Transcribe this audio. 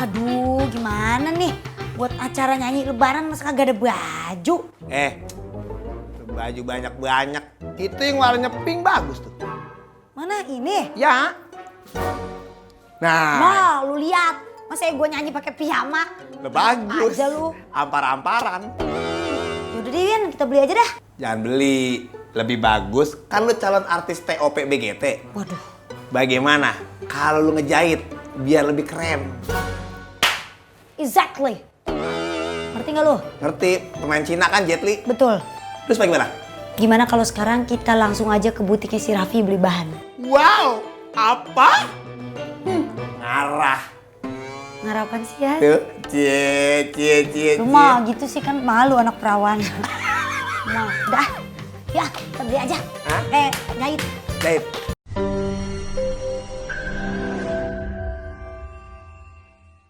Aduh, gimana nih? Buat acara nyanyi lebaran masa kagak ada baju? Baju banyak-banyak. Itu yang warnanya pink bagus tuh. Mana ini? Ya. Nah. Nah, lu lihat. Masa gue nyanyi pakai piyama? Bagus. Aja lu. Ampar-amparan. Yaudah deh, Win, kita beli aja dah. Jangan beli. Lebih bagus. Kan lu calon artis TOP BGT. Waduh. Bagaimana kalau lu ngejahit biar lebih keren? Exactly. Ngerti nggak lu? Ngerti, pemain Cina kan Jet Li. Betul. Terus bagaimana? Gimana kalau sekarang kita langsung aja ke butiknya si Raffi beli bahan? Wow, apa? Ngarah. Ngarapan sih ya? Tuh, cie. Lu mah gitu sih kan malu anak perawan. Nah, udah. Ya, kita beli aja. Hah? Jahit. Jahit.